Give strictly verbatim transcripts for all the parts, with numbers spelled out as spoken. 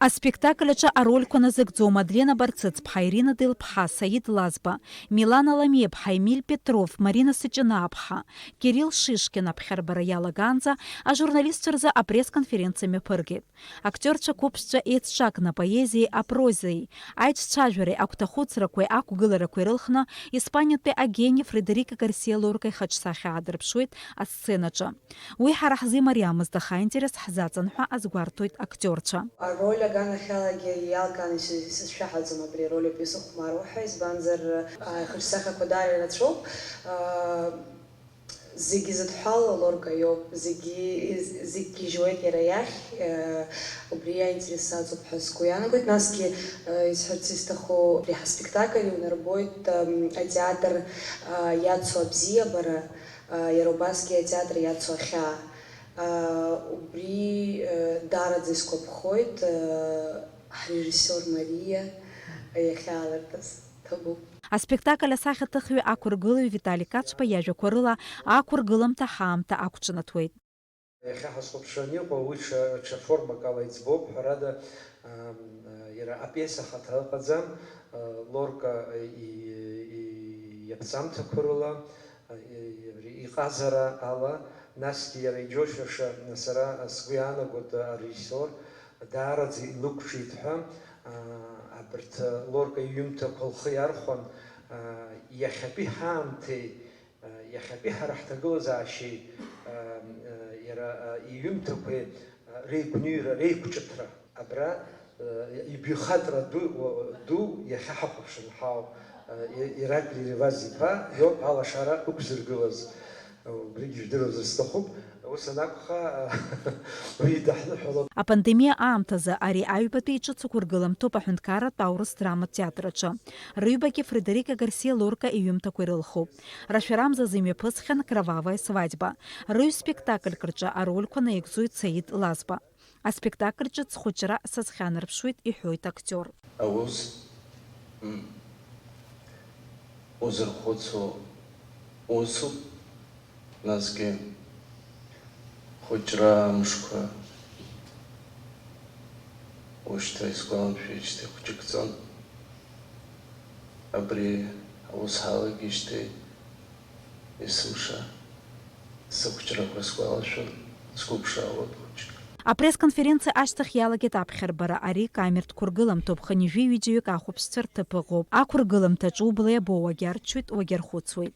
Аспектакль аҿы арольқәа назыгӡо Мадлена Барцыцԥҳа, Ирина Делԥҳа, Саид Лазба, Милана Ламиаԥҳа, Емиль Петров, Марина Сыҷынааԥҳа, Кирилл Шишкин аԥхьарбара иалагаанӡа ажурналистцәа рзы апресс-конференциа мҩаԥыргеит. Актиорцәа қәыԥшцәа еицҿакны апоезиеи апрозеи, аиҿцәажәареи, агәҭахәыцрақәеи ақәгыларақәеи рылхны Испаниатәи агени Фредерико Гарсиа Лорка ихаҿсахьа аадырԥшуеит асценаҿы. Уи ҳара ҳзы имариамызт, аха аинтерес ҳзаҵан ҳәа азгәарҭоит актиорцәа. Ароль аганахьалагьы иалкааны исыз-, исызшәаҳаӡом абри ароль ауп исыхәмаруа ҳәа, избанзар, а, ихаҿсахьақәа даара ирацәоуп. А, зегьы зыдҳәало Лорка иоуп, зегьы, зегь гьежьуеит иара иахь, а, убри аинтерес саҵоуп ҳәа сгәы иаанагоит. Насгьы, а, исҳәарц исҭаху, абри ҳаспектакль иунарбоит, ам, атеатр, а, иацу абзиабара, а, иара убасгьы атеатр иацу ахьаа. А, убри, а, даараӡа исгәаԥхоит, а, ҳрежиссиор Мариа иахьаалыртыз. Ҭабуп. Аспектакль асахьаҭыхҩы ақәыргылаҩ Витали Кацба иажәақәа рыла ақәыргыламҭа ҳаамҭа ақәҿнаҭуеит. Иахьа ҳазхәаԥшраны иҟоу уи ҽа, ҽа формак ала иӡбоуп, ҳәарада, ам, иара апиеса ахаҭа ыҟаӡам, а, Лорка и, и, иаԥҵамҭақәа рыла, а, и, абри иҟазара ала, насгьы иара иџьоушьаша, сара сгәы иаанагоит, арежиссиор даараӡа илықәҿиеит ҳәа, а, абарҭ Лорка иҩымҭақәа лхы иархәан, а, иахьатәи ҳаамҭеи, Иахьатәи ҳара ҳҭагылазаашьеи, иара иҩымҭақәеи реигәныҩра, реиқәҿыҭра, абра ибаҩхатәра ду, ду иахьа ҳахәаԥшыр ҳауп, Ираклий Реваз иԥа иоуп алашара ықәзыргылаз. Убригьы жәдыруазар сҭахуп. Ус анакәха, уи даҳныҳәалап. Апандемиа аамҭазы ари аҩбатәи иҿыц ақәыргыламҭоуп аҳәынҭқарратә аурыс драматә театр аҿы. Рыҩбагьы Фредерико Гарсиа Лорка иҩымҭақәа ирылхуп. Рашәарамзазы имҩаԥысхьан Кровавая свадьба. Рыҩспектакльк рҿы арольқәа наигӡоит Саид Лазба. Аспектакль ҿыц хәыҷра сазхьанарԥшуеит, иҳәоит актиор. Аус, м, узырхәыцуа усуп, насгьы хәыҷра амшқәа ушьҭа исгәаламшәеижьҭеи хәҷык ҵон. Абри аус ҳалагеижьҭеи есымша сыхәҷрақәа сгәалашәон, сгәыԥшаауан хәҷык. Апресс-конференциа ашьҭахь иалагеит аԥхьарбара, ари камертә қәыргыламҭоуп, хынҩажәи ҩыџьаҩык ахәаԥшцәа рҭыԥ ыҟоуп. Ақәыргыламҭаҿ убла иабо уагьарчоит, уагьархәыцуеит.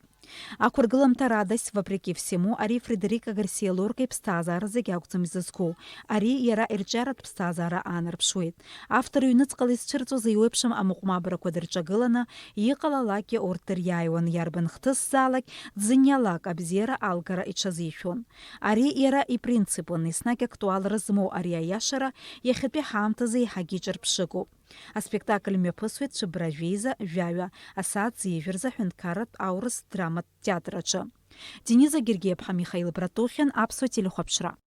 Ақәыргыламҭа радость, вопреки всему, ари Фредерико Гарсиа Лорка иԥсҭазаара зегь акәӡам изызку. Ари иара ирҿиаратә ԥсҭазаара аанарԥшуеит. Автор иҩныҵҟала изцәырҵуаз еиуеиԥшым амыҟәмабрақәа дырҿагыланы, иҟалалакгьы урҭ дыриааиуан, иарбан хҭысзаалак дзыниалак абзиара алгара иҽазишәон. Ари иара ипринципын, еснагь актуалра змоу ари аиашара иахьатәи ҳаамҭазы еиҳагьы иҿырԥшыгоуп. Аспектакль мҩаԥысуеит цәыббра жәеиза жәаҩа, асааҭ зеижә рзы аҳәынҭқарратә аурыс драматә театр аҿы. Дениза Гергиаԥҳа, Михаил Братухин, Аԥсуа телехәаԥшра.